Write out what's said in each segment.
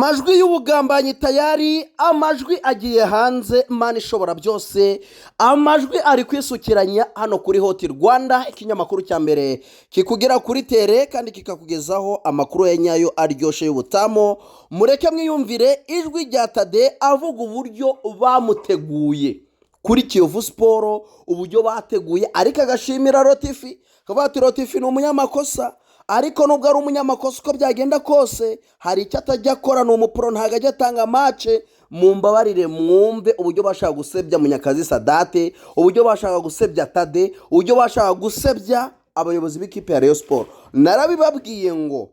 Amajwi y'ubugambanyi tayari, amajwi agiye hanze. Mana ishobora byose, amajwi ari kwisukiranya hano kuri Hot Rwanda, ikinyamakuru cya mbere kikugera kuri terrain kandi kikakugezaho amakuru ya nyayo aryoshye y'ubutamo. Mureke mwiyumvire ijwi rya Tade avuga uburyo bamuteguye kuri Kiyovu Sports, uburyo bateguye, ariko agashimira Rotifi, akavuga ati: "Rotifi ni umunyamakosa, ariko nubwo ari umunyamakosa, uko byagenda kose hari icyo atajya akora, ni umu pro, ntabwo ajya atanga match." Mumbabarire mwumve uburyo bashaka gusebya Munyakazi Sadate, uburyo bashaka gusebya Tade, uburyo bashaka gusebya abayobozi b'ikipe ya Rayon Sports. Narabibabwiye ngo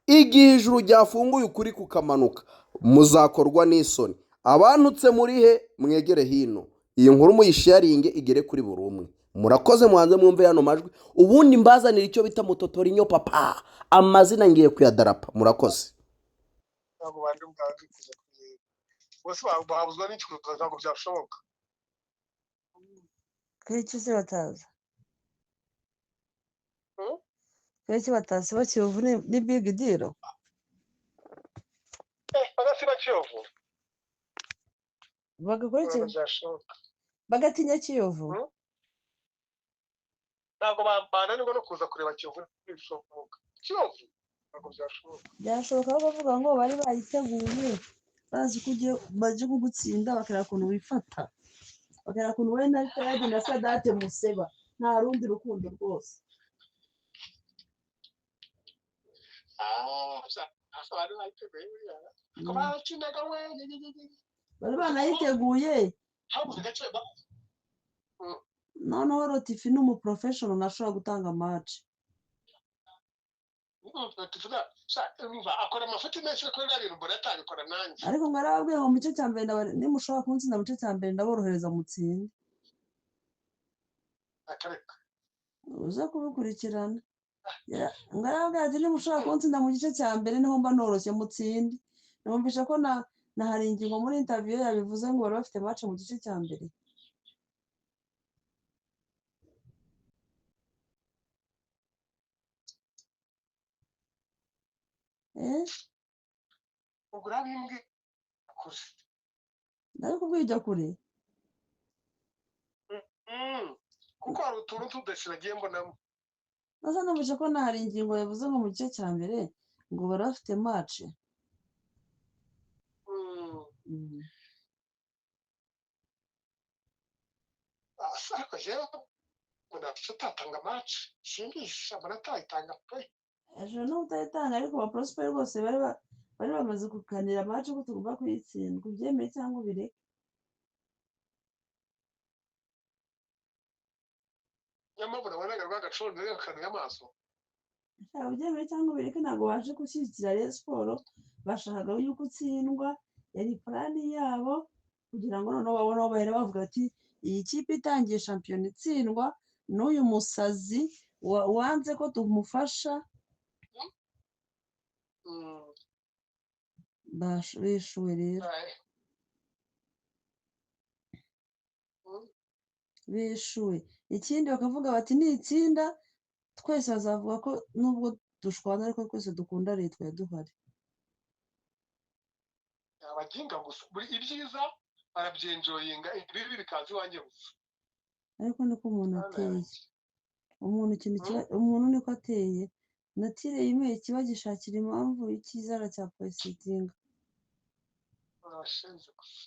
igihe ijuru ryafunguye ukuri kukamanuka, muzakorwa n'isoni. Abantutse muri he? Mwegere hino, iyi nkuru muyisharinge igere kuri buri umwe. Murakoze. Muhanze mwumve yano majwi, ubundi mbazanira icyo bita mutotorinyo papa. Amazina ngiye kuyadarapa. Murakoze. Ntabwo bandi bwanze kuza kureba bose, babuzwa n'iki kuza? Ntabwo byashoboka. Kuki se bataza? Hmm? Kuki batasiba Kiyovu? Ni big deal. Bagasiba Kiyovu? Bagakora iki? Ntabwo byashoboka. Bagatinya Kiyovu? Hmm? Ntabwo bananirwa no kuza kureba Kiyovu, ntibishoboka. Kiyovu ntabwo byashoboka. Byashoboka aho bavuga ngo bari bayiteguye, bazi ko ugiye baje kugutsinda, bakareba ukuntu wifata, bakareba ukuntu wowe na Tade na Sadate museba. Nta rundi rukundo rwose. Ah, bari bayiteguye buriya ko barakinaga we. Bari banayiteguye. Habuze gace. Noneho Rotifi ni umu professional, ntashobora gutanga match. Umva, akora amafuti menshi, ariko biriya bintu mbona atabikora nanjye. Ariko ngo arababwiye ngo mu gice cya mbere nimushobora kuntsinda mu gice cya mbere, ndaborohereza mutsinde. Akareka. Uze kubikurikirana. Ngo arababwira ati: "Nimushobora kuntsinda mu gice cya mbere, niho mba noroshye, mutsinde." Numvisha ko na hari ingingo muri interview yabivuze ngo bari bafite match mu gice cya mbere. Ubwo urabimbwi kure. Ndabikubwiye, ujya kure. Kuko hari utuntu tudashira nagiye mbonamo. Maze numvise ko na hari ingingo yavuze ngo mu gice cya mbere ngo bari bafite match. Ah, ariko jewe mbona tutatanga match, simbizi, mbona atayitanga pe. Ejo no utayitanga, ariko ba Prosper rwose bari bamaze kuganira match ko tugomba kuyitsindwa, ubyemere cyangwa ubireke. Niyo mpamvu nabonaga rwagacunda gakanuye amaso. Shaka ubyemere cyangwa ubireke, ntabwo baje gushyigikira Rayon Sports, bashakaga yuko utsindwa. Yari plan yabo kugira ngo noneho babone aho bahera bavuga ati: "Iyi kipe itangiye shampiyona itsindwa n'uyu musazi wanze ko tumufasha." Bishuwe rero. Aye. Bishuwe. Ikindi bakavuga bati: "Nitsinda twese bazavuga ko nubwo dushwana ariko twese dukunda leta duhari." Abaginga gusa, buri ibyiza barabyenjoyinga, ibibi bikaza iwanjye gusa. Ariko niko umuntu Mana ateye. yanjye. Umuntu ikintu kiba, umuntu niko ateye, nature yimeye kiba gishakira impamvu icyiza aracyapositinga. Abashenzi gusa.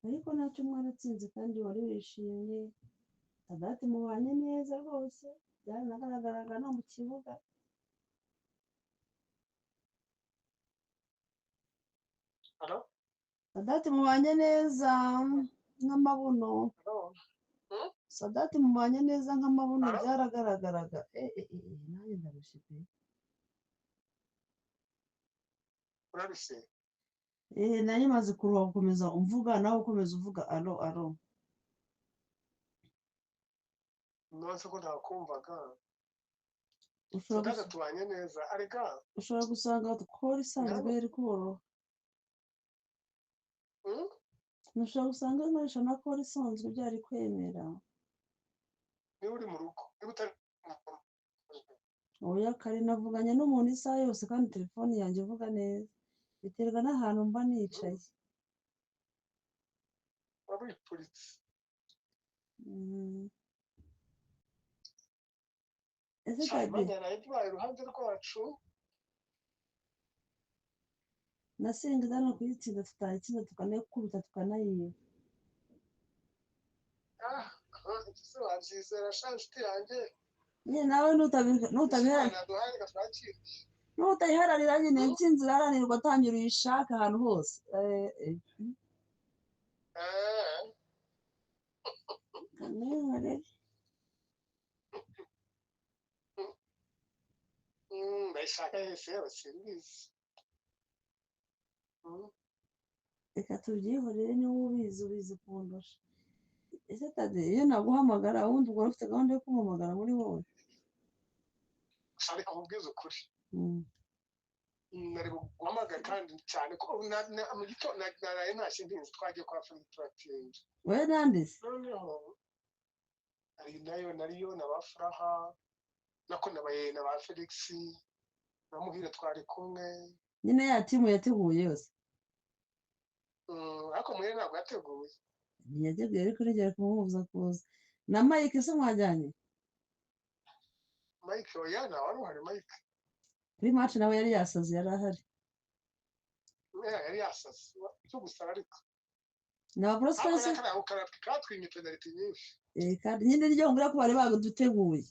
Ariko ntacyo, mwaratsinze kandi wari wishimye. Sadati mubanye neza rwose, byaranagaragaraga no mu kibuga. Hello? Sadati mubanye neza nk'amabuno. Hello? Hmm? Sadati mubanye neza nk'amabuno. Hello? Byaragaragaraga. Nanjye ndarushye pe. Urarushye? Nari maze kuruha gukomeza umvuga, nawe ukomeza uvuga alo alo. Nonse ko ntakumvaga. Ushobora Sadate tubanye neza arega. Ushobora gusanga call isanzwe Ntabwo yari koroha. Hmm? Ushobora gusanga nkoresha na call isanzwe byari kwemera. Niba uri mu rugo, niba utari mu rugo. Oya, kare navuganye n'umuntu isaha yose kandi telefone yanjye ivuga neza. Biterwa n'ahantu mba nicaye. Wari wipuritse. Ese Sha, Tade, Imana yaraye ibaye iruhande rwacu. Nasenga no kuyitsinda, tutayitsinda tukanayikubita tukanayiba. Ah, ese wabyizera sha nshuti yanjye? Nyine nawe Imana yaduhaye reka twakire. Nutayiharanira nyine, intsinzi iraharanirwa, tangira uyishake ahantu hose. Kanihorere. Ndayishaka yese, yewe simbizi. Reka tubyihorere, niba ubizi ubizi kundusha. Ese Tade, iyo naguhamagara ubundi ubwo wari ufite gahunda yo kumpamagara muri wowe? Gusa reka nkubwize ukuri. Nari guhamagara kandi cyane ko mu gitondo naraye ntashye ntinze, twagiye kwa Felix turatinda. Wowe nandese? Noneho ari nayo nariyo na ba Furaha, nako nabaye na ba Felix na Muhire twari kumwe. Nyine ya timu yateguye yose. Ariko Muhire ntabwo yateguye. Ntiyateguye, ariko nigera kumubuza kuza. Na Mike se mwajyanye? Mike oya, nta wari uhari Mike. Kuri match nawe yari yasaze, yari ahari. Yari yasaze cyo gusara ariko. Na ba Prosper Ariko se? nakariya karatwi katwimye penaliti nyinshi. Kandi nyine ryo ngura ko bari baduteguye.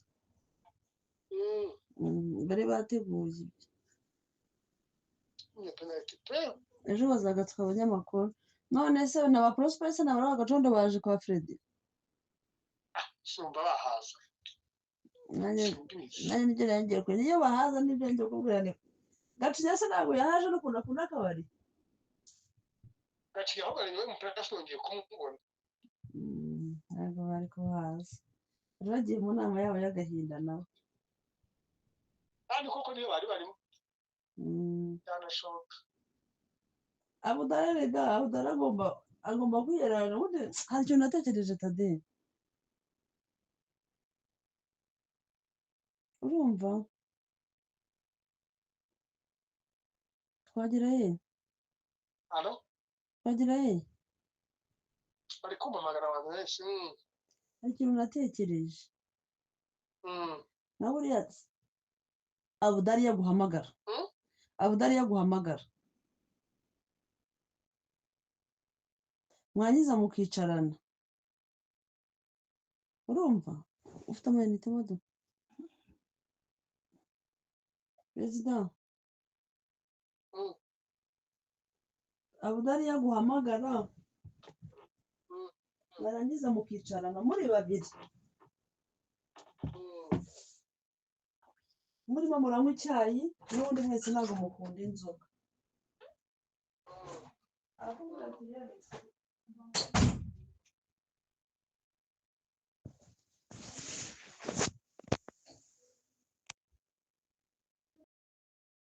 Bari bateguye. Twimye penaliti pe. Ejo bazagatswa abanyamakuru. None se na ba Prosper se na ba Gacondo baje kwa Freddy? Sumva bahaza. Nanjye Simbizi. Nanjye nibyo ngiye kure. Niyo bahaza nibyo ngiye kukubwira ni Gacinya se ntabwo yahaje n'ukuntu akunda akabari. Gacinya ahubwo ari nyuma y'umupira sinongeye kumubona. Ntabwo bari kuhaza. Bari bagiye mu nama yabo y'agahinda nabo. Kandi koko niyo bari barimo. Byanashoboka. Abudara rega, Abudara agomba kwiyerana. Ubundi hari ikintu natekereje, Tade. Urumva? Twagira ye? Alo? Twagira ye? Bari kumpamagara abantu benshi. Hari ikintu natekereje. Na buriya Abudari yaguhamagara. Abudari yaguhamagara. Mwangiza mukicarana. Urumva? Ufite amayinite modo? Perezida. Abudari yaguhamagara. Mwarangiza mukicarana muri babiri. Murimo muranywa icyayi, n'ubundi mwese ntabwo mukunda inzoga. Arakubwira ati, "Yewe,